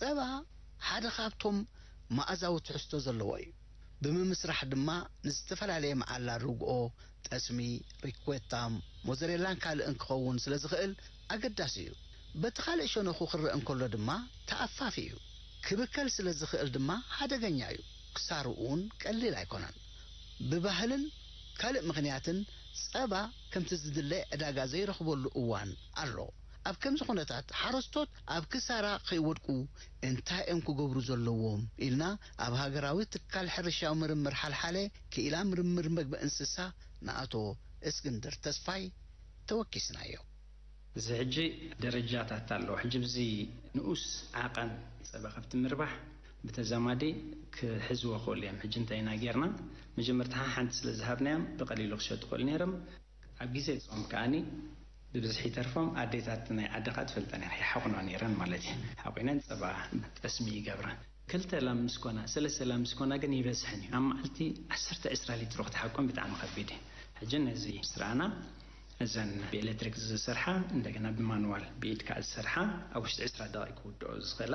ጸባ ሓደ ካብቶም መኣዛዊ ትሕዝቶ ዘለዎ እዩ። ብምምስራሕ ድማ ንዝተፈላለየ መዓላ ርግኦ፣ ጠስሚ፣ ሪኮታ፣ ሞዘሬላን ካልእን ክኸውን ስለ ዝኽእል ኣገዳሲ እዩ። በቲ ካልእ ሸነኹ ክረአ እንከሎ ድማ ተኣፋፊ እዩ። ክብከል ስለ ዝኽእል ድማ ሓደገኛ እዩ። ክሳርኡ እውን ቀሊል ኣይኮነን። ብባህልን ካልእ ምኽንያትን ጸባ ከምቲ ዝድለ ዕዳጋ ዘይረኽበሉ እዋን ኣሎ። ኣብ ከምዚ ኩነታት ሓረስቶት ኣብ ክሳራ ከይወድቁ እንታይ እዮም ክገብሩ ዘለዎም ኢልና ኣብ ሃገራዊ ትካል ሕርሻዊ ምርምር ሓልሓለ ክኢላ ምርምር መግቢ እንስሳ ንኣቶ እስክንድር ተስፋይ ተወኪስናዮ። እዚ ሕጂ ደረጃታት ኣለዎ። ሕጂ ብዚ ንኡስ ዓቐን ጸባ ከብቲ ምርባሕ ብተዛማዲ ክሕዝዎ ክእሉ እዮም። ሕጂ እንታይ ኢና ጌርና? መጀመርታ ሓንቲ ስለ ዝሃብናዮም ብቐሊሉ ክሸጡ ክእሉ ነይሮም። ኣብ ግዜ ጾም ከኣኒ ብብዝሒ ይተርፎም። ኣዴታት ናይ ዓዲ ከኣ ትፈልጠን እየን፣ ይሓቑና ነይረን ማለት እዩ። ሓቑነን ጸባ ጠስሚ ይገብራ። ክልተ ላም ምስ ኮና፣ ሰለስተ ላም ምስ ኮና ግን ይበዝሐን እዩ። ኣብ መዓልቲ ዓሰርተ ዕስራ ሊትሮ ክትሓቁን ብጣዕሚ ከቢድ እዩ። ሕጂ ነዚ ምስ ረኣና፣ እዘን ብኤሌክትሪክ ዝሰርሓ፣ እንደገና ብማኑዋል ብኢድ ከኣ ዝሰርሓ፣ ኣብ ውሽጢ ዕስራ ደቂቕ ክውድኦ ዝኽእላ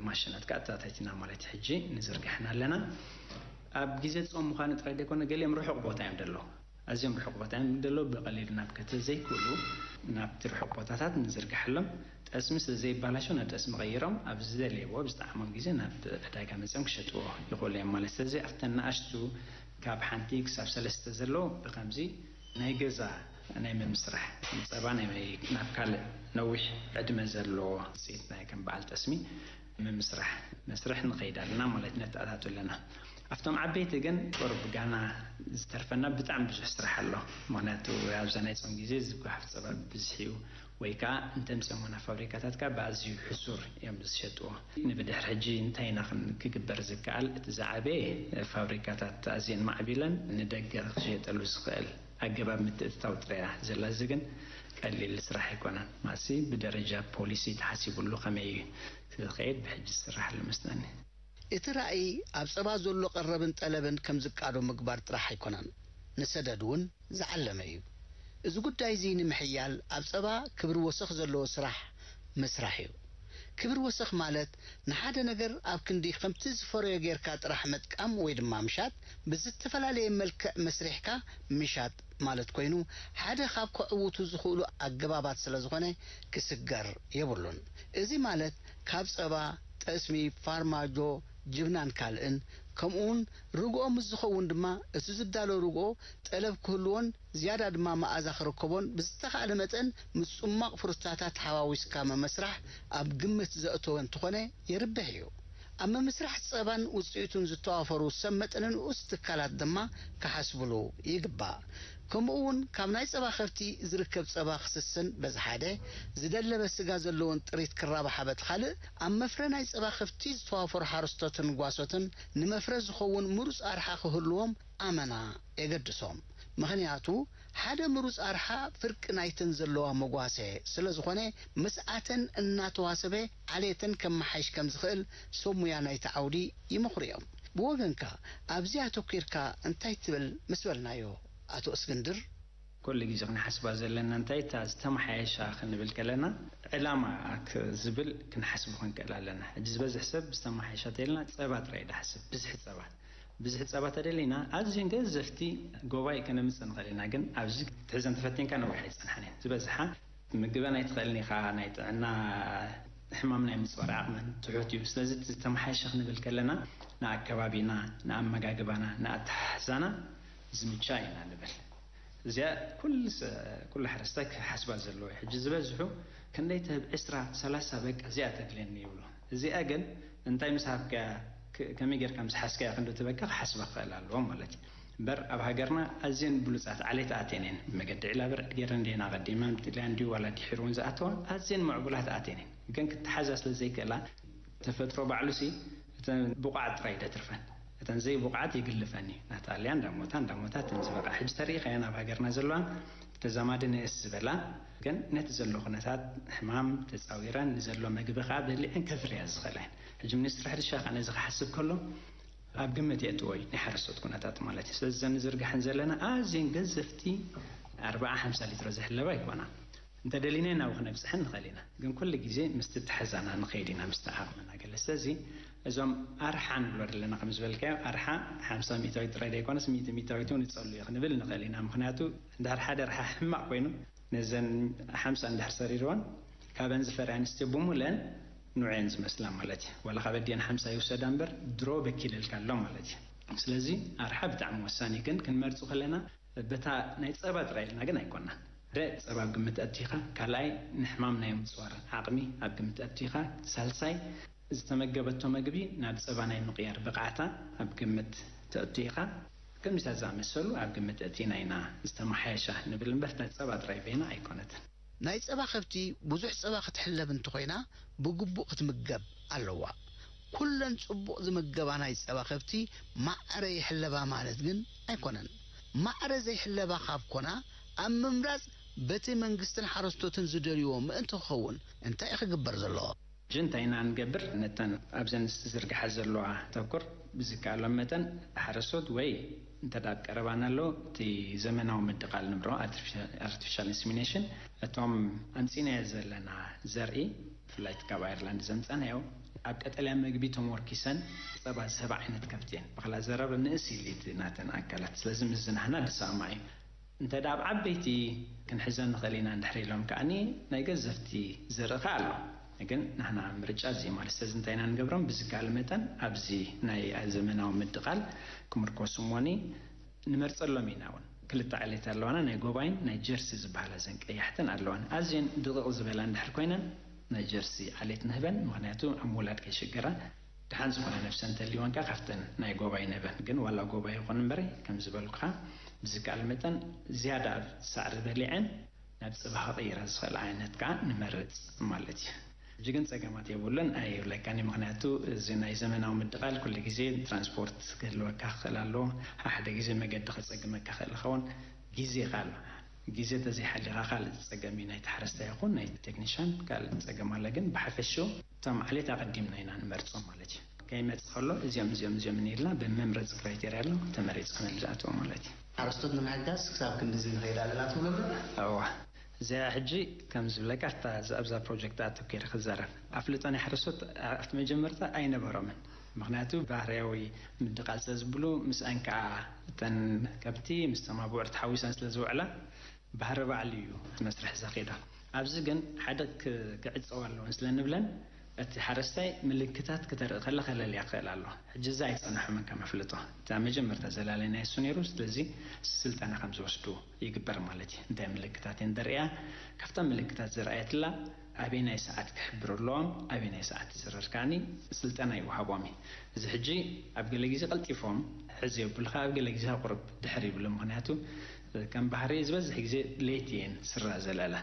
ማሽናት ከኣ ኣተኣታቲና ማለት እዩ። ሕጂ ንዝርግሐን ኣለና። ኣብ ግዜ ጾም ምዃኑ ጥራይ ዘይኮነ፣ ገሊኦም ርሑቕ ቦታ እዮም ዘለዉ። ኣዝዮም ርሑቕ ቦታ እዮም ዘለዉ። ብቐሊሉ ናብ ከተዘይክእሉ ናብቲ ርሑቕ ቦታታት ንዝርግሐሎም። ጠስሚ ስለ ዘይባላሸው ናብ ጠስሚ ቀይሮም ኣብ ዝደለይዎ ኣብ ዝጠዓሞም ግዜ ናብ ዕዳጋ መጺኦም ክሸጥዎ ይኽእሉ እዮም ማለት። ስለዚ ኣብተን ንኣሽቱ ካብ ሓንቲ ክሳብ ሰለስተ ዘለዉ ብኸምዚ ናይ ገዛ ናይ ምምስራሕ ጸባ ናይ ናብ ካልእ ነዊሕ ዕድመ ዘለዎ ውጽኢት ናይ ከም በዓል ጠስሚ ምምስራሕ መስርሕ ንኸይድ ኣለና ማለት ነተኣታቱ ኣለና። ኣብቶም ዓበይቲ ግን ቁሩብ ጋና ዝተርፈና ብጣዕሚ ብዙሕ ስራሕ ኣሎ። ምኽንያቱ ኣብዛ ናይ ጾም ግዜ ዝጓሓፍ ጸባ ብብዝሒ እዩ፣ ወይ ከኣ እንተምጽኦሞ ናብ ፋብሪካታት ከኣ ብኣዝዩ ሕሱር እዮም ዝሸጥዎ። ንብድሕሪ ሕጂ እንታይ ኢና ክን-፣ ክግበር ዝከኣል? እቲ ዝዓበየ ፋብሪካታት ኣዝየን ማዕቢለን ንደገ ክሸጠሉ ዝኽእል ኣገባብ ምትእትታው ጥራይ እያ ዘላ። እዚ ግን ቀሊል ስራሕ ኣይኮነን። ማሲ ብደረጃ ፖሊሲ ተሓሲቡሉ ከመይ ክኸይድ ብሕጂ ዝስራሕሉ መስለኒ። እቲ ራእይ ኣብ ጸባ ዘሎ ቀረብን ጠለብን ከም ዝቃዶ ምግባር ጥራሕ ኣይኮነን፣ ንሰደድ እውን ዝዓለመ እዩ። እዚ ጉዳይ እዚ ንምሕያል ኣብ ጸባ ክብሪ ወሰኽ ዘለዎ ስራሕ ምስራሕ እዩ። ክብሪ ወሰኽ ማለት ንሓደ ነገር ኣብ ክንዲ ከምቲ ዝፈረዮ ጌርካ ጥራሕ ምጥቃም ወይ ድማ ምሻጥ፣ ብዝተፈላለየ መልክዕ መስሪሕካ ምሻጥ ማለት ኮይኑ፣ ሓደ ካብ ከዕውቱ ዝኽእሉ ኣገባባት ስለ ዝኾነ ክስገር የብሉን። እዚ ማለት ካብ ጸባ፣ ጠስሚ፣ ፋርማጆ፣ ጅብናን ካልእን፣ ከምኡውን ርግኦ ምስ ዝኸውን ድማ እቲ ዝዳሎ ርግኦ ጠለብ ክህልዎን ዝያዳ ድማ መኣዛ ክርከቦን ብዝተኻእለ መጠን ምስ ጽሟቕ ፍሩታታት ሓዋዊስካ ምምስራሕ ኣብ ግምት ዘእተወ እንተኾነ የርብሕ እዩ። ኣብ ምምስራሕ ጸባን ውጽኢቱን ዝተዋፈሩ ሰብ መጠነ ንኡስ ትካላት ድማ ክሓስብሉ ይግባእ። ከምኡ እውን ካብ ናይ ጸባ ከብቲ ዝርከብ ጸባ ክስስን በዚ ሓደ፣ ዝደለበ ስጋ ዘለዎን ጥሪት ክራባሓ በቲ ካልእ፣ ኣብ መፍረ ናይ ጸባ ከብቲ ዝተዋፈሩ ሓረስቶትን ጓሶትን ንመፍረ ዝኸውን ምሩጽ ኣርሓ ክህልዎም ኣመና የገድሶም። ምኽንያቱ ሓደ ምሩጽ ኣርሓ ፍርቂ ናይተን ዘለዋ መጓሰ ስለ ዝኾነ፣ ምስኣተን እናተዋሰበ ዓሌተን ከመሓይሽ ከም ዝኽእል ሰብ ሙያ ናይቲ ዓውዲ ይመኽሩ እዮም። ብወገንካ ኣብዚ ኣተኲርካ እንታይ ትብል ምስ በልናዮ ኣቶ እስክንድር? ኩሉ ግዜ ክንሓስባ ዘለና እንታይ እታ ዝተመሓየሻ ክንብል ከለና ዕላማ ክ-፣ ዝብል ክንሓስብ ክንክእል ኣለና። ሕጂ ዝበዝሕ ሰብ ዝተመሓየሻ ተይልና ጸባ ጥራይ እዩ ዝሓስብ፣ ብዝሒ ጸባ። ብዝሒ ጸባ ተደሊና ኣዝየን ገዘፍቲ ጎባይ ከነምጽእ ንኽእል ኢና፣ ግን ኣብዚ ክትሕዘን ተፈቲንካ ነዊሕ ኣይጸንሓን እየን። ዝበዝሓ ምግበን ኣይትኽእልን ኢኻ፣ ናይ ጥዕና ሕማም ናይ ምጽዋር ዓቕመን ትሑት እዩ። ስለዚ እቲ ዝተመሓየሸ ክንብል ከለና ንኣከባቢና፣ ንኣመጋግባና፣ ንኣተሓሕዛና ዝምቻ ኢና ንብል። እዚኣ ኩሉ ሰ-፣ ኩሉ ሓረስታይ ክሓስባ ዘለዎ እዩ። ሕጂ ዝበዝሑ ክንደይ ትህብ? ዕስራ፣ ሰላሳ በቃ እዚኣ ተድልየኒ ይብሉ። እዚኣ ግን እንታይ ምስ ሃብካያ፣ ክ-፣ ከመይ ጌርካ ምስ ሓዝካያ ክንዲ እቲ በቃ ክሓስባ ክኽእል ኣለዎ ማለት እዩ። እምበር ኣብ ሃገርና ኣዝየን ብሉጻት ዓሌት ኣትየን እየን። ብመገዲ ዒላበርዕድ ገይረን እንድየን ኣቐዲመን፣ ብጥልያን ድዩ ዋላ ድሒሩ እውን ዝኣተዋ ኣዝየን ምዕቡላት ኣትየን እየን። ግን ክትሓዛ ስለ ዘይክእላ ተፈጥሮ ባዕሉሲ እተን ብቑዓት ጥራይ ደትርፈን፣ እተን ዘይብቑዓት ይግልፈን እዩ። ናታልያ እንዳሞታ እንዳሞታ እተን ዝበቕዓ ሕጂ ተሪኢኻየን ኣብ ሃገርና ዘለዋ ብተዛማዲ ንእስ ዝበላ፣ ግን ነቲ ዘሎ ኩነታት ሕማም ተጻዊረን ንዘሎ መግቢ ከኣ በሊዐን ከፍርያ ዝኽእላ እየን። ሕጂ ሚኒስትሪ ሕርሻ ከኣ ነዚ ክሓስብ ከሎ ኣብ ግምት የእትዎ እዩ፣ ናይ ሓረስቶት ኩነታት ማለት እዩ። ስለዚ እዘን ንዝርግሐን ዘለና ኣዝየን ገዘፍቲ ኣርብዓ ሓምሳ ሊትሮ ዝሕለባ ኣይኮና። እንተደሊና ናብኡ ክነብፅሐን ንኽእል ኢና። ግን ኩሉ ግዜ ምስቲ ተሓዛና ንኸይድ ኢና፣ ምስቲ ዓቕምና ገለ። ስለዚ እዞም ኣርሓ ንብሎ ዘለና፣ ከም ዝበልካዮ፣ ኣርሓ ሓምሳ ሚእታዊት ጥራይ ዘይኮነስ፣ ሚእቲ ሚእታዊት እውን ይጸሉ እዩ ክንብል ንኽእል ኢና። ምኽንያቱ፣ እንድሕር ሓደ ኣርሓ ሕማቕ ኮይኑ፣ ነዘን ሓምሳ እንድሕር ሰሪርወን፣ ካብን ዝፈርያ ኣንስትዮ ብምሉአን ንዕን ዝመስላ ማለት እዩ። ዋላ ካብ ኣዲአን ሓምሳ ይውሰዳ እምበር፣ ድሮ በኪልልካ ኣሎ ማለት እዩ። ስለዚ ኣርሓ ብጣዕሚ ወሳኒ እዩ። ግን ክንመርጹ ከለና፣ በታ ናይ ጸባ ጥራይ ኢልና ግን ኣይኮናን። ሓደ፣ ጸባ ኣብ ግምት ኣእቲኻ፣ ካልኣይ፣ ንሕማም ናይ ምጽዋር ዓቕሚ ኣብ ግምት ኣእቲኻ፣ ሳልሳይ፣ ዝተመገበቶ መግቢ ናብ ጸባ ናይ ምቕያር ብቕዓታ ኣብ ግምት ተእቱ ኢኻ። ከምዚታት ዝኣመሰሉ ኣብ ግምት ኣእቲና ኢና ዝተመሓየሻ ንብል እምበር፣ እታ ጸባ ጥራይ በይና ኣይኮነትን። ናይ ጸባ ከብቲ ብዙሕ ጸባ ክትሕለብ እንተኾይና፣ ብግቡእ ክትምገብ ኣለዋ። ኩለን ጽቡቕ ዝምገባ ናይ ጸባ ከብቲ ማዕረ ይሕለባ ማለት ግን ኣይኮነን። ማዕረ ዘይሕለባ ካብ ኮና፣ ኣብ ምምራጽ በቲ መንግስትን ሓረስቶትን ዝደልይዎ ምእንቲ ክኸውን እንታይ እዩ ክግበር ዘለዎ? ሕጂ እንታይ ኢና ንገብር? ነተን ኣብዘን ዝዝርግሓ ዘለዋ ተኩር ብዝከኣሎም መጠን ሓረስቶት ወይ እንተ ደኣ ኣብ ቀረባና ኣሎ፣ እቲ ዘመናዊ ምድቓል ንብሎ፣ ኣርቲፊሻል ኢንሰሚኔሽን፣ እቶም ኣምጺእናዮ ዘለና ዘርኢ፣ ብፍላይ እቲ ካብ ኣየርላንድ ዘምጻናዮ፣ ኣብ ቀጠልያ መግቢ ተሞርኪሰን ጸባ ዝህባ ዓይነት ከብቲ እየን። ብኻልእ ኣዘራርባ ንእስ ኢሉ እቲ ናተን ኣካላት። ስለዚ ምስዚ ናህና ድሰማማዕ እዩ። እንተ ደኣ ኣብ ዓበይቲ ክንሕዘን ንኽእል ኢና እንድሕር ኢሎም ከኣኒ ናይ ገዘፍቲ ዘርኢ ከኣ ኣሎ። ግን ናህና ምርጫ እዚ እዩ ማለት። ስለዚ እንታይ ኢና ንገብሮም? ብዝከኣል መጠን ኣብዚ ናይ ዘመናዊ ምድቓል ክምርኮሱ እሞኒ ንመርጸሎም ኢና እውን። ክልተ ዓሌት ኣለዋና፣ ናይ ጎባይን ናይ ጀርሲ ዝበሃላ እዘን ቀያሕትን ኣለዋን። ኣዝየን ድቕቕ ዝበላ እንድሕር ኮይነን ናይ ጀርሲ ዓሌት ንህበን፣ ምኽንያቱ ኣብ ምውላድ ከይሽገራ። ደሓን ዝኾነ ነብሰ እንተልይወን ከኣ ካብተን ናይ ጎባይ ንህበን። ግን ዋላ ጎባይ ይኹን እምበሪ፣ ከም ዝበልኩኻ፣ ብዝከኣል መጠን ዝያዳ ኣብ ሳዕሪ በሊዐን ናብ ጸባ ክቕይራ ዝኽእል ዓይነት ከኣ ንመርጽ ማለት እዩ። ሕጂ ግን ጸገማት የብሉን ኣይብለካን እዩ። ምኽንያቱ እዚ ናይ ዘመናዊ ምድቓል ኩሉ ግዜ ትራንስፖርት ክህልወካ ክኽእል ኣለዎ። ሓደ ግዜ መገዲ ከጸግመካ ክእል ይኸውን። ግዜ ከኣ ኣሎ። ግዜ ተዘይሓሊኻ ካልእ ጸገም እዩ። ናይቲ ሓረስታይ ይኹን ናይ ቴክኒሻን ካልእ ጸገም ኣለ። ግን ብሓፈሽኡ እቶም ዓሌት ኣቐዲምና ኢና ንመርጾም ማለት እዩ። ከይመጽእ ከሎ እዚኦም፣ እዚኦም፣ እዚኦም ኢልና ብመምረጺ ክራይቴርያ ኣሎ፣ ተመሪጽ ክመል ዝኣትዎ ማለት እዩ። ሓረስቶት ንምሕጋዝ ክሳብ ክንድዚ ንኸይድ ኣለና ትብሎ ኣለና? እዋ፣ እዚኣ ሕጂ ከም ዝብለካ፣ ኣብታ፣ ኣብዛ ፕሮጀክት ኣተኲረ ክዛረብ። ኣፍልጦ ናይ ሓረስቶት ኣብቲ መጀመርታ ኣይነበሮምን። ምኽንያቱ ባህርያዊ ምድቓል ስለ ዝብሉ፣ ምስኣን ከኣ እተን ከብቲ ምስቶም ኣቡዑር ተሓዊሰን ስለ ዝውዕላ፣ ባህሪ ባዕሉ እዩ መስርሕ ዘኺዳ። ኣብዚ ግን ሓደ ክ-፣ ክዕጸዋ ኣለወን ስለ ንብለን፣ እቲ ሓረስታይ ምልክታት ክተርኢ ከላ ከለልያ ክኽእል ኣሎ። ሕጂ እዚ ኣይጸንሖምን ከም ኣፍልጦ። እታ መጀመርታ ዘላለናዮ እሱ ነይሩ። ስለዚ ስልጠና ከም ዝወስዱ ይግበር ማለት እዩ። እንታይ ምልክታት እየን ዘርእያ? ካብታ ምልክታት ዝረኣየትላ ኣበየናይ ሰዓት ክሕብሩ ኣለዎም፣ ኣበየናይ ሰዓት ዝረር ከኣኒ ስልጠና ይወሃቦም እዩ። እዚ ሕጂ ኣብ ገለ ግዜ ቀልጢፎም ሕዚ የብልካ፣ ኣብ ገለ ግዜ ቁርብ ድሕር ይብሉ። ምኽንያቱ ከም ባህሪ ዝበዝሕ ግዜ ለይቲ እየን ስራ ዘለላ።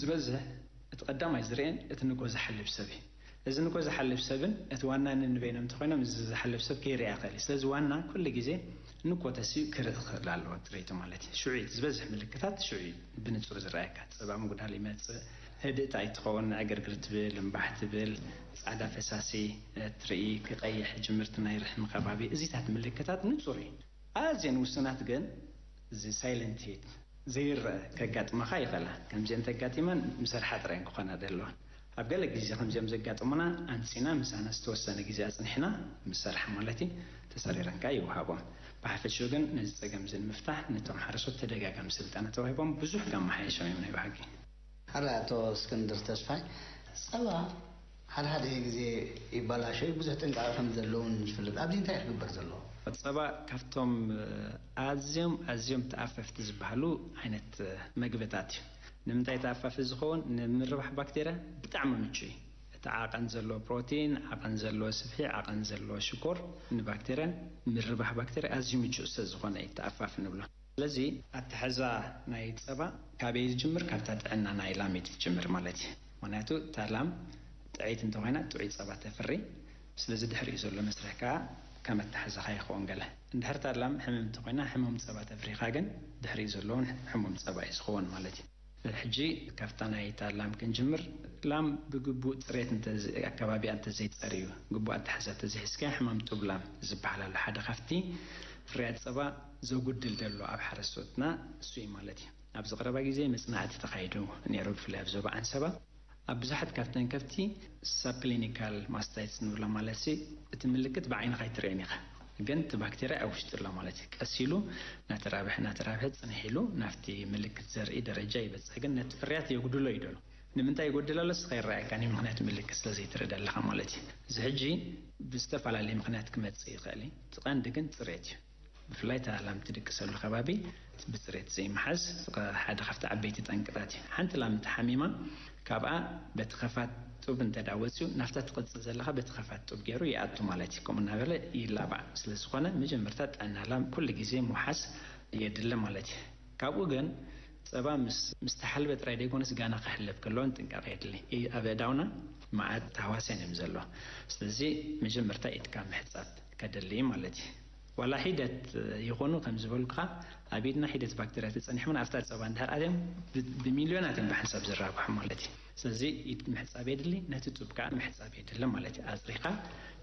ዝበዝሕ እቲ ቀዳማይ ዝርእየን እቲ ንግሆ ዝሓልፍ ሰብ እዩ። እዚ ንግሆ ዝሓልፍ ሰብን እቲ ዋና ንንበይኖም እንተኾይኖም፣ እዚ ዝሓልፍ ሰብ ከይርኣ ይኽእል እዩ። ስለዚ ዋና ኩሉ ግዜ ንግሆ ተሲኡ ክርኢ ክኽእል ኣለዎ፣ ጥረይቱ ማለት እዩ። ሽዑ እዩ እቲ ዝበዝሕ ምልክታት ሽዑ እዩ ብንጹር ዝረኣየካ። ጸባ ምጉዳል ይመጽእ፣ ህድእቲ ኣይትኸውን፣ ዕግርግር ትብል፣ እምባሕ ትብል፣ ጻዕዳ ፈሳሲ ትርኢ፣ ክቐይሕ ጅምርቲ ናይ ርሕሚ ከባቢ፣ እዚታት ምልክታት ንጹር እዩ። ኣዝየን ውሱናት ግን፣ እዚ ሳይለንት ሂት ዘይረአ ከጋጥመኻ ይኽእላ። ከምዚአን ተጋጢመን ምሰርሓ ጥራይ ክኾና ደለዋ። ኣብ ገለ ግዜ ከምዚኦም ዘጋጥሙና ኣምጺና ምሳና ዝተወሰነ ግዜ ኣጽኒሕና ምሰርሓ ማለት እዩ። ተሰሪረን ከኣ ይወሃቦም። ብሓፈሽኡ ግን ነዚ ጸገም እዚ ንምፍታሕ ነቶም ሓረስቶት ተደጋጋሚ ስልጠና ተዋሂቦም ብዙሕ ከመሓየሾም እዮም ናይ ብሓቂ። ሓራይ ኣቶ እስክንድር ተስፋይ፣ ጸባ ሓደ ሓደ ግዜ ይበላሾ እዩ፣ ብዙሕ ጥንቃቐ ከም ዘለውን ዝፍለጥ። ኣብዚ እንታይ ክግበር ዘለዎ? ጸባ ካብቶም ኣዝዮም ኣዝዮም ተኣፈፍቲ ዝበሃሉ ዓይነት መግብታት እዩ። ንምንታይ ተኣፋፊ ዝኸውን? ንምርባሕ ባክቴርያ ብጣዕሚ ምቹ እዩ። እቲ ዓቐን ዘለዎ ፕሮቲን፣ ዓቐን ዘለዎ ስብሒ፣ ዓቐን ዘለዎ ሽኮር ንባክቴርያ፣ ምርባሕ ባክቴርያ ኣዝዩ ምቹእ ስለ ዝኾነ እዩ ተኣፋፊ ንብሎ። ስለዚ ኣተሓዛ ናይ ጸባ ካበይ ዝጅምር? ካብታ ጥዕና ናይ ላም እዩ ዝጅምር ማለት እዩ። ምኽንያቱ እታ ላም ጥዕይቲ እንተኾይና ጥዑይ ጸባ ተፍሪ። ስለዚ ድሕሪኡ ዘሎ መስርሕ ከኣ ከም ኣተሓዛኻ ይኸውን። ገለ እንድሕር እታ ላም ሕምምቲ ኮይና ሕሙም ጸባ ተፍሪኻ ግን ድሕሪኡ ዘለውን ሕሙም ጸባ እዩ ዝኸውን ማለት እዩ። ሕጂ ካብታ ናይ እታ ላም ክንጅምር። ላም ብግቡእ ጽሬት እንተ-፣ ኣከባቢኣ እንተዘይጸርዩ፣ ግቡእ ኣተሓዛ እንተዘይሒዝካያ፣ ሕማም ጡብ ላም ዝበሃል ኣሎ። ሓደ ካብቲ ፍርያት ጸባ ዘጉድል ዘሎ ኣብ ሓረስቶትና እሱ እዩ ማለት እዩ። ኣብዚ ቀረባ ግዜ መጽናዕቲ ተኻይዱ ነይሩ፣ ብፍላይ ኣብ ዞባ ዓንሰባ። ኣብ ብዙሓት ካብተን ከብቲ ሳብ ክሊኒካል ማስታይትስ ንብሎ፣ ማለት ሲ እቲ ምልክት ብዓይንኻ ኣይትርእዮን ኢኻ፣ ግን እቲ ባክቴርያ ኣብ ውሽጢ ኣሎ ማለት እዩ። ቀስ ኢሉ እናተራብሐ እናተራብሐ ጽንሕ ኢሉ ናብቲ ምልክት ዘርኢ ደረጃ ይበጽሕ፣ ግን ነቲ ፍርያት የጉድሎ እዩ ደሎ። ንምንታይ ይጎድል ኣሎ? እስኻ ይረኣየካ፣ ንምኽንያት ምልክት ስለ ዘይትርኢ ደለኻ ማለት እዩ። እዚ ሕጂ ብዝተፈላለየ ምኽንያት ክመጽእ ይኽእል እዩ። እቲ ቀንዲ ግን ጽሬት እዩ። ብፍላይ እታ ላም ትድቅሰሉ ከባቢ ብጽሬት ዘይምሓዝ ሓደ ካብቲ ዓበይቲ ጠንቅታት እዩ። ሓንቲ ላም እንተሓሚማ፣ ካብኣ በቲ ኸፋት ጡብ እንተ ደኣ ወጺኡ፣ ናብታ ትቕጽል ዘለኻ በቲ ኸፋት ጡብ ገይሩ ይኣቱ ማለት እዩ። ከምኡ እናበለ ይላባዕ። ስለ ዝኾነ፣ መጀመርታ ጥዕና ላም ኩሉ ግዜ ምውሓስ የድሊ ማለት እዩ። ካብኡ ግን ጸባ ምስ፣ ምስ ተሓልበ ጥራይ ዘይኮነስ፣ ጋና ክሕለብ ከሎ እውን ጥንቃቐ የድሊ። ኢ-፣ ኣብ ኣእዳውና መዓት ተሃዋስያን እዮም ዘለዉ። ስለዚ መጀመርታ ኢድካ ምሕጻብ ከድሊ ማለት እዩ። ዋላ ሒደት ይኹኑ፣ ከም ዝበልኩኻ፣ ኣብ ኢድና ሒደት ባክተርያ ተጸኒሑ እውን ኣብታ ጸባ እንድሕር ኣትዮም ብ-፣ ብሚልዮናት እዮም ብሓንሳብ ዝራብሑ ማለት እዩ። ስለዚ ኢድ ምሕጻብ የድሊ፣ ነቲ ጡብ ከኣ ምሕጻብ የድሊ ማለት እዩ። ኣጽሪኻ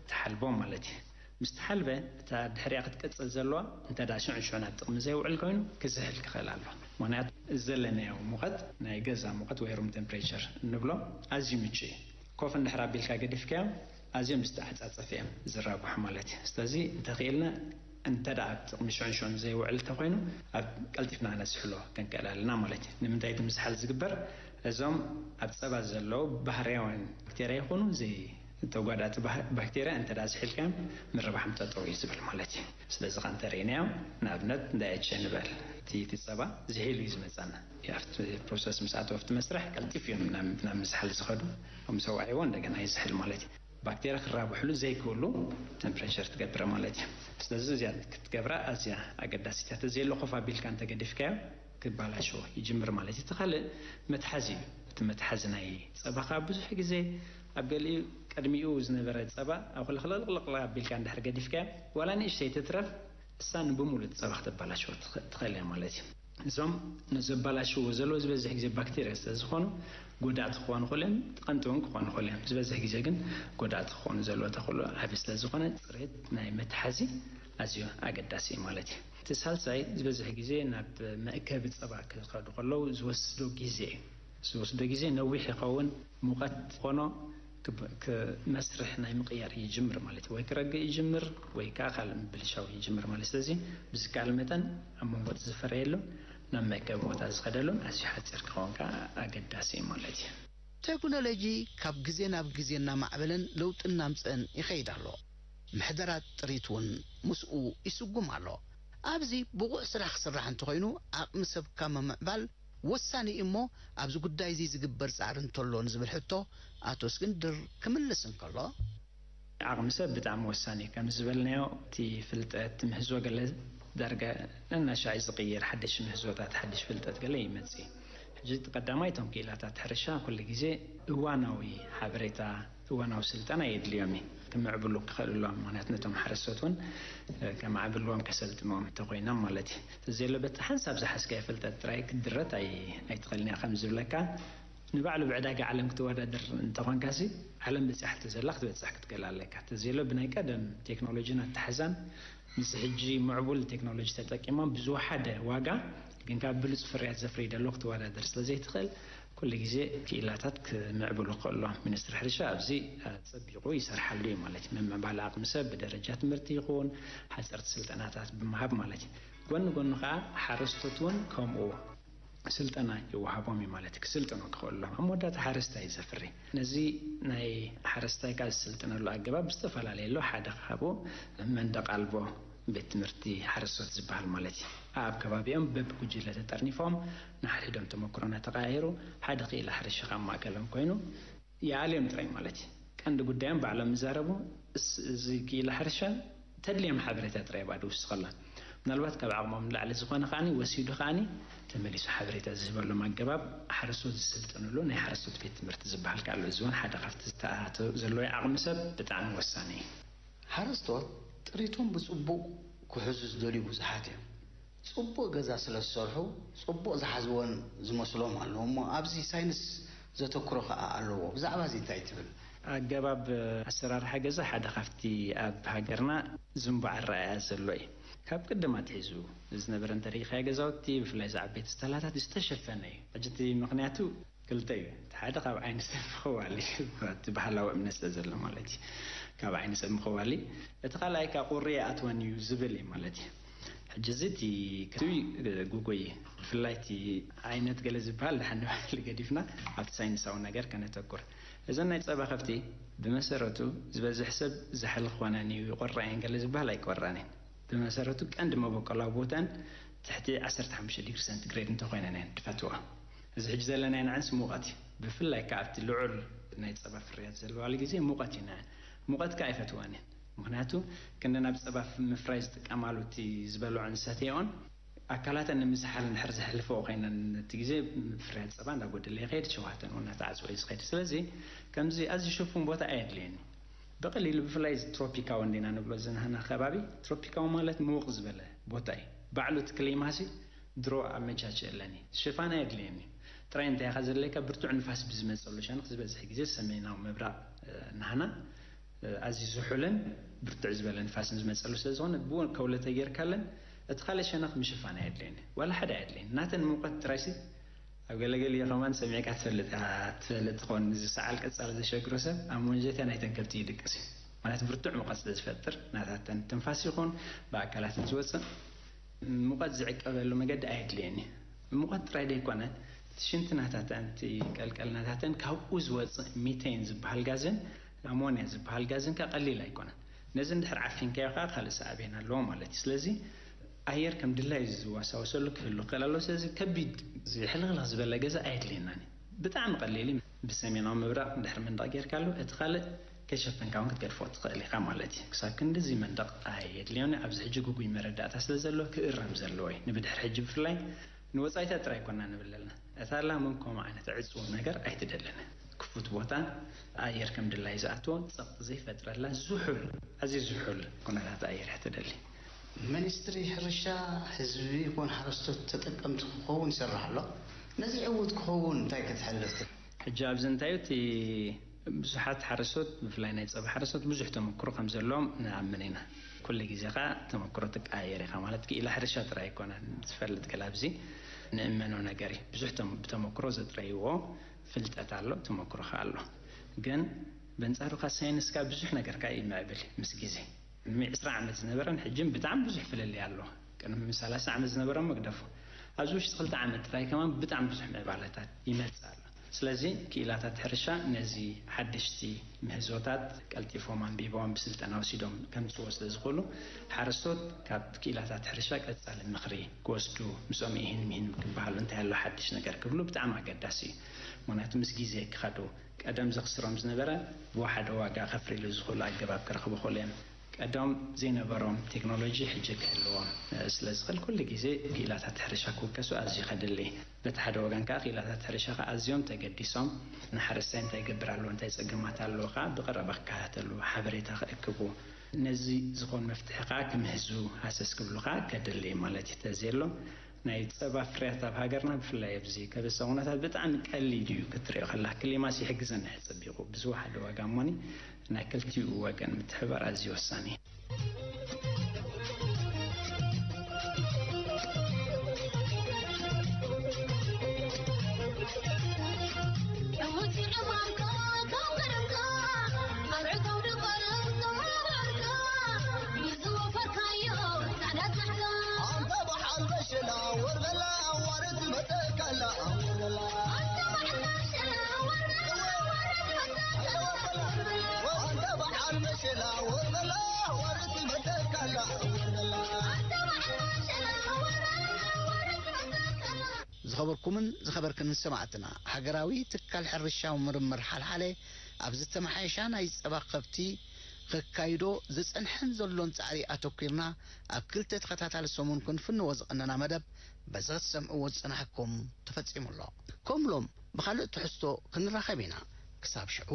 ትሓልቦ ማለት እዩ። ምስ ተሓልበ፣ እታ ድሕሪኣ ክትቅጽል ዘለዋ፣ እንተ ደኣ ሽዑ ሽዑ ናብ ጥቕሚ ዘይውዕል ኮይኑ፣ ክዝሕል ክኽእል ኣሎ። ምኽንያቱ፣ እዚ ዘለናዮ ሙቐት፣ ናይ ገዛ ሙቐት ወይ ሩም ቴምፕሬቸር እንብሎ፣ ኣዝዩ ምቹእ እዩ። ኮፍ እንድሕር ኣቢልካ ገዲፍካዮ፣ ኣዝዮም ዝተዓጻጸፉ እዮም ዝራብሑ ማለት እዩ። ስለዚ፣ እንተኽኢልና፣ እንተ ደኣ ኣብ ጥቕሚ ሽዑን ሽዑን ዘይውዕል እንተኾይኑ፣ ኣብ ቀልጢፍና ክነዝሕሎ ክንክእል ኣለና ማለት እዩ። ንምንታይ እቲ ምዝሓል ዝግበር? እዞም ኣብ ጸባ ዘለዉ ባህርያውያን ባክቴርያ ይኹኑ፣ ዘይ-፣ ተጓዳእቲ ባህ-፣ ባክቴርያ እንተ ደኣ ዝሒልካዮም፣ ምርባሖም ጠጠው እዩ ዝብል ማለት እዩ። ስለዚ ኸኣ እንተ ርኢናዮ፣ ንኣብነት፣ እንዳ ኤች ንበል፣ እቲ፣ እቲ ጸባ ዝሒሉ እዩ ዝመጻና። ኣብቲ ፕሮሰስ ምስ ኣተወ፣ ኣብቲ መስርሕ፣ ቀልጢፍ እዮም ናብ፣ ናብ ምዝሓል ዝኸዱ። ምስ ኣውዓይዎ፣ እንደገና ይዝሕል ማለት እዩ። ባክቴርያ ክራብሕሉ ዘይክእሉ ቴምፕሬቸር ትገብር ማለት እዩ። ስለዚ እዚኣ ክትገብራ ኣዝያ ኣገዳሲት እያ። ተዘየሎ ኮፍ ኣቢልካ እንተገዲፍካዮ ክባላሾ ይጅምር ማለት እዩ። እቲ ካልእ መትሓዚ እዩ። እቲ መትሓዚ ናይ ጸባ ከኣ ብዙሕ ግዜ ኣብ ገሊኡ ቅድሚኡ ዝነበረ ጸባ ኣብ ክልክልቅልቅ ኣቢልካ እንድሕር ገዲፍካዮ ዋላ ንእሽተይ ትትረፍ እሳ ንብሙሉእ እቲ ጸባ ክተባላሽዎ ትኸ-፣ ትኽእል እያ ማለት እዩ። እዞም ነዘባላሽዎ ዘለዉ ዝበዝሕ ግዜ ባክቴርያ ስለ ዝኾኑ፣ ጎዳእቲ ክኾኑ ይኽእሉ እዮም፣ ጠቐምቲ እውን ክኾኑ ይኽእሉ እዮም። ዝበዝሕ ግዜ ግን ጎዳእቲ ክኾኑ ዘለዎ ተኽእሎ ዓቢ ስለ ዝኾነ፣ ጽሬት ናይ መትሓዚ ኣዝዩ ኣገዳሲ እዩ ማለት እዩ። እቲ ሳልሳይ፣ ዝበዝሕ ግዜ ናብ መእከቢ ጸባ ክኸዱ ከለዉ ዝወስዶ ግዜ እዩ። ዝወስዶ ግዜ ነዊሕ ይኸውን፣ ሙቐት ክኾኖ ክብ-፣ ክ-፣ መስርሕ ናይ ምቕያር ይጅምር ማለት እዩ። ወይ ክረግእ ይጅምር፣ ወይ ከኣ ካልእ ምብልሻው ይጅምር ማለት እዩ። ስለዚ ብዝከኣል መጠን ኣብ መንጎ እቲ ዝፈረየሉን ናብ መእከቢ ቦታ ዝኸደሉን ኣዝዩ ሓጺር ክኸውን ከኣ ኣገዳሲ እዩ ማለት እዩ። ቴክኖሎጂ ካብ ግዜ ናብ ግዜ እናማዕበለን ለውጢ እናምጽአን ይኸይድ ኣሎ። ምሕደራት ጥሪት እውን ምስኡ ይስጉም ኣሎ። ኣብዚ ብቑዕ ስራሕ ክስራሕ እንተኾይኑ፣ ዓቕሚ ሰብካ ምምዕባል ወሳኒ እዩ እሞ፣ ኣብዚ ጉዳይ እዚ ዝግበር ጻዕሪ እንተሎ ንዝብል ሕቶ ኣቶ እስክንድር ክምልስ እንከሎ፣ ዓቕሚ ሰብ ብጣዕሚ ወሳኒ እዩ። ከም ዝበልናዮ፣ እቲ ፍልጠት፣ እቲ ምህዞ ገለ ዳርጋ ነናሻዕ ዝቕየር፣ ሓድሽ ምህዞታት፣ ሓድሽ ፍልጠት ገለ ይመጽእ። ሕጂ እቲ ቀዳማይ፣ እቶም ክኢላታት ሕርሻ ኩሉ ግዜ እዋናዊ ሓበሬታ፣ እዋናዊ ስልጠና የድልዮም እዩ፣ ክምዕብሉ ክኽእልሎም። ምኽንያቱ ነቶም ሓረስቶት እውን፣ እ፣ ከማዕብልዎም፣ ከሰልጥንዎም እንተኾይኖም ማለት እዩ። ተዘየሎ በቲ ሓንሳብ ዝሓዝካዮ ፍልጠት ጥራይ ክትድረት ኣይ-፣ ኣይትኽእልን እያ። ከም ዝብለካ፣ ንባዕሉ ብዕዳጋ ዓለም ክትወዳደር እንተኾንካሲ፣ ዓለም በጺሓቶ ዘላ ክትበጽሕ ክትክእል ኣለካ። ተዘየሎ ብናይ ቀደም ቴክኖሎጂን ኣተሓዛን ምስ ሕጂ ምዕቡል ቴክኖሎጂ ተጠቂሞም ብዝወሓደ ዋጋ ግን ካብ ብሉጽ ፍርያት ዘፍርይ ደሎ ክትወዳደር ስለ ዘይትኽእል፣ ኩሉ ግዜ ክኢላታት ክምዕብሉ ክኽእሉ፣ ሚኒስትሪ ሕርሻ ኣብዚ ኣጸቢቑ ይሰርሓሉ እዩ ማለት እዩ። ምምዕባል ዓቕሚ ሰብ ብደረጃ ትምህርቲ ይኹን ሓጸርቲ ስልጠናታት ብምሃብ ማለት እዩ። ጎኒ ጎኒ ከኣ ሓረስቶት እውን ከምኡ ስልጠና ይወሃቦም እዩ ማለት እዩ። ክስልጥኑ ክኽእሉ ኣለዎም። ኣብ መወዳእታ ሓረስታይ እዩ ዘፍሪ። ነዚ ናይ ሓረስታይ ከኣ ዝስልጥነሉ ኣገባብ ዝተፈላለየ ኣሎ። ሓደ ካብኡ መንደቕ ኣልቦ ቤት ትምህርቲ ሓረስቶት ዝበሃል ማለት እዩ። ኣብ ከባቢኦም በብጉጅለ ተጠርኒፎም ንሓድሕዶም ተመክሮ እናተቐያየሩ ሓደ ክኢላ ሕርሻ ካብ ማእከሎም ኮይኑ ይኣልዮም ጥራይ ማለት እዩ። ቀንዲ ጉዳዮም ባዕሎም ይዛረቡ። እስ-፣ እዚ ክኢላ ሕርሻ ተድልዮም ሓበሬታ ጥራይ ባዶ ውስኸላ። ምናልባት ካብ ዓቕሞም ንላዕሊ ዝኾነ ከኣኒ ወሲዱ ከኣኒ ተመሊሱ ሓበሬታ ዝህበሎም ኣገባብ ሓረስቶት ዝስልጥንሉ ናይ ሓረስቶት ቤት ትምህርቲ ዝበሃል ከኣ ኣሎ። እዚ እውን ሓደ ካብቲ ዝተኣታቶ ዘለዎ ዓቕሚ ሰብ ብጣዕሚ ወሳኒ እዩ። ሓረስቶት ጥሪቶም ብጽቡቕ ክሕዙ ዝደልዩ ብዙሓት እዮም። ጽቡቕ ገዛ ስለ ዝሰርሑ፣ ጽቡቕ ዝሓዝወን ዝመስሎም ኣለዉ እሞ፣ ኣብዚ ሳይንስ ዘተኩሮ ከኣ ኣለዎ። ብዛዕባ እዚ እንታይ ትብል? ኣገባብ ኣሰራርሓ ገዛ ሓደ ካብቲ ኣብ ሃገርና ዝንቡዕ ኣረኣእያ ዘሎ እዩ። ካብ ቅድም ኣትሒዙ ዝነበረ እንተሪኢኻዮ ገዛውቲ፣ ብፍላይ እዚ ዓበይቲ ስታላታት ዝተሸፈነ እዩ። ሕጂ እቲ ምኽንያቱ ክልተ እዩ። እቲ ሓደ ካብ ዓይኒ ሰብ ምኽዋል እዩ፣ እቲ ባህላዊ እምነት ስለ ዘሎ ማለት እዩ። ካብ ዓይኒ ሰብ ምኽዋል እዩ። እቲ ካልኣይ ካብ ቁሪ ይኣትወን እዩ ዝብል እዩ ማለት እዩ። ሕጂ እዚ እቲ ከትዊ ጉጉይ፣ ብፍላይ እቲ ዓይነት ገለ ዝበሃል ድሓን ንባህሊ ገዲፍና ኣብቲ ሳይንሳዊ ነገር ከነተኩር። እዘን ናይ ጸባ ከፍቲ ብመሰረቱ ዝበዝሕ ሰብ ዛሕሊ ክኾነን እዩ ይቆርራ እየን ገለ ዝበሃል ኣይቆራን እየን። ብመሰረቱ ቀንዲ መበቆላዊ ቦታን ትሕቲ ዓሰርተ ሓሙሽተ ዲግሪ ሰንቲግሬድ እንተኾይነን እየን ዝፈትዋ። እዚ ሕጂ ዘለናዮ ንዓንስ ሙቐት እዩ። ብፍላይ ከኣ ኣብቲ ልዑል ናይ ጸባ ፍርያት ዘለዋሉ ግዜ ሙቐት እዩ ንዓን። ሙቐት ከኣ ኣይፈትዋን እየን። ምኽንያቱ ክንደን ኣብ ጸባ ምፍራይ ዝጥቀማሉ እቲ ዝበልዖን ዝሰትየኦን ኣካላተን ንምዝሓል እንድሕር ዘሕልፈኦ ኮይነን እቲ ግዜ ፍርያት ጸባ እንዳጎደለ ይኸይድ፣ ሸውሃተን እውን እናተዓጽወ እዩ ዝኸይድ። ስለዚ ከምዚ ኣዝዩ ሽፉን ቦታ ኣየድልየን እዩ። ብቐሊሉ ብፍላይ እዚ ትሮፒካዊ እንዲና ንብሎ ዝናህና ከባቢ፣ ትሮፒካዊ ማለት ምውቕ ዝበለ ቦታ እዩ። ባዕሉ እቲ ክሊማሲ ድሮ ኣመቻችአለን እዩ። ሽፋን ኣየድልየን እዩ። ጥራይ እንታይ ኢኻ ዘድልየካ? ብርቱዕ ንፋስ ብዝመጸሉ ሸነኽ ዝበዝሕ ግዜ ሰሜናዊ ምብራቕ፣ እ፣ ናህና፣ እ፣ ኣዝዩ ዝሑልን ብርቱዕ ዝበለ ንፋስን ዝመጸሉ ስለ ዝኾነ፣ ብኡ ከውለ ተጌርካለን፣ እቲ ካልእ ሸነኽ ምሽፋን ኣየድልየን እዩ። ዋላ ሓደ ኣየድልየን። ናተን ሙቐት ጥራይሲ ኣብ ገለገሊኡ ከማን ሰሚዕካ ትፈልጥ ኢኻ፣ ትፈልጥ ትኾን። እዚ ሰዓል ቀጻሊ ዘሸግሮ ሰብ ኣብ መንጀትያ ናይተን ከብቲ ይድቅስ እዩ። ማለት ብርቱዕ ሙቐት ስለ ዝፈጥር፣ ናታተን ትንፋስ ይኹን ብኣካላተን ዝወጽእ ሙቐት ዝዕቀበሉ መገዲ ኣየድልየን እዩ። ሙቐት ጥራይ ደይኮነ፣ እቲ ሽንቲ ናታተን፣ እቲ ቀልቀል ናታተን ካብኡ ዝወጽእ ሚቴን ዝበሃል ጋዝን ኣሞንያ ዝበሃል ጋዝን ከ ቀሊል ኣይኮነን። ነዚ እንድሕር ዓፊንካዮ ከኣ ካልእ ሳዕቤን ኣለዎ ማለት እዩ። ስለዚ ኣየር ከም ድላዩ ዝዋሳወሰሉ ክህሉ ክኽእል ኣለዎ። ስለዚ ከቢድ፣ እዚ ሕልኽልኽ ዝበለ ገዛ ኣየድልየናን እዩ። ብጣዕሚ ቀሊል እዩ። ብሰሜናዊ ምብራቕ እንድሕር መንደቕ ጌርካሉ፣ እቲ ካልእ ከይሸፈንካ እውን ክትገድፎ ትኽእል ኢኻ ማለት እዩ። ክሳብ ክንድዚ መንደቕ ኣየድልዮን እዩ። ኣብዚ ሕጂ ግጉይ መረዳእታ ስለ ዘሎ ክእረም ዘለዎ እዩ። ንብድሕር ሕጂ ብፍላይ ንወጻኢታት ጥራይ ኮና ንብል ኣለና። እታ ላም እውን ከምኡ ዓይነት ዕጹው ነገር ኣይትደልን። ክፉት ቦታን ኣየር ከም ድላዩ ዝኣትዎ ጸቕጢ ዘይፈጥረላ ዝሑል፣ ኣዝዩ ዝሑል ኩነታት ኣየር እያ ትደሊ። ሚኒስትሪ ሕርሻ ህዝቢ ይኹን ሓረስቶት ተጠቀምቲ ክኸውን ይሰርሕ ኣሎ። ነዚ ዕዉት ክኸውን እንታይ ክትሕልፍ? ሕጂ ኣብዚ እንታይ እቲ ብዙሓት ሓረስቶት፣ ብፍላይ ናይ ጸባ ሓረስቶት ብዙሕ ተመክሮ ከም ዘለዎም ንኣምን ኢና። ኩሉ ግዜ ኸኣ ተመክሮ ትቀያየር ኢኻ። ማለት ክኢላ ሕርሻ ጥራይ ኣይኮነን ዝፈልጥ፣ ገለ ኣብዚ ንእመኖ ነገር እዩ። ብዙሕ ተም-፣ ብተመክሮ ዘጥረይዎ ፍልጠት ኣሎ፣ ተመክሮ ኸኣ ኣሎ። ግን በንጻሩ ኸኣ ሳይንስ ከኣ ብዙሕ ነገር ከኣ ይምዕብል ምስ ግዜ። ቅድሚ ዕስራ ዓመት ዝነበረን ሕጅን ብጣዕሚ ብዙሕ ፍልልይ ኣሎ። ቅድሚ ሰላሳ ዓመት ዝነበረ መግደፎ፣ ኣብዚ ውሽጢ ክልተ ዓመት ጥራይ ከማን ብጣዕሚ ብዙሕ ምዕባለታት ይመጽእ ኣሎ። ስለዚ ክኢላታት ሕርሻ ነዚ ሓደሽቲ ምህዞታት ቀልጢፎም ኣንቢቦም ብስልጠና ወሲዶም ከምጽዎ ስለ ዝኽእሉ፣ ሓረስቶት ካብ ክኢላታት ሕርሻ ቀጻሊ ምኽሪ ክወስዱ፣ ምስኦም ይህን ሚህን ክበሃሉ፣ እንታይ ኣሎ ሓድሽ ነገር ክብሉ ብጣዕሚ ኣገዳሲ እዩ። ምኽንያቱ ምስ ግዜ ክኸዱ፣ ቀደም ዘኽስሮም ዝነበረ ብወሓደ ዋጋ ከፍርይሉ ዝኽእሉ ኣገባብ ክረኽቡ ይኽእሉ እዮም። ቀደም ዘይነበሮም ቴክኖሎጂ ሕጂ ክህልዎም፣ እ፣ ስለ ዝኽእል ኩሉ ግዜ ክኢላታት ሕርሻ ክውከሱ ኣዝዩ ከድሊ። በቲ ሓደ ወገን ከኣ ክኢላታት ሕርሻ ከኣ ኣዝዮም ተገዲሶም ንሓረስታይ እንታይ ይገብር ኣሎ፣ እንታይ ጸገማት ኣለዎ ከኣ ብቐረባ ክከታተሉ፣ ሓበሬታ ክእክቡ፣ ነዚ ዝኾን መፍትሒ ከኣ ክምህዙ ሃሰስ ክብሉ ከኣ ከድሊ ማለት እዩ። ተዘየሎ ናይ ጸባ ፍርያት ኣብ ሃገርና ብፍላይ ኣብዚ ከበሳ ኩነታት ብጣዕሚ ቀሊል እዩ ክትሪኦ ከላ። ክሊማስ ይሕግዘና እዩ ጸቢቑ። ብዝወሓደ ዋጋ እሞኒ ናይ ክልቲኡ ወገን ምትሕባር ኣዝዩ ወሳኒ እዩ። ዝኸበርኩምን ዝኸበርክንን ሰማዕትና፣ ሃገራዊ ትካል ሕርሻዊ ምርምር ሓልሓለ ኣብ ዝተመሓየሻ ናይ ጸባ ከብቲ ከካይዶ ዝጸንሐን ዘሎን ጻዕሪ ኣተኲርና ኣብ ክልተ ተኸታታሊ ሰሙን ክንፍንዎ ዝቐነና መደብ በዚ ክትሰምዕዎ ዝጸናሕኩም ተፈጺሙ ኣሎ። ከም ሎም ብኻልእ ትሕዝቶ ክንራኸብ ኢና። ክሳብ ሽዑ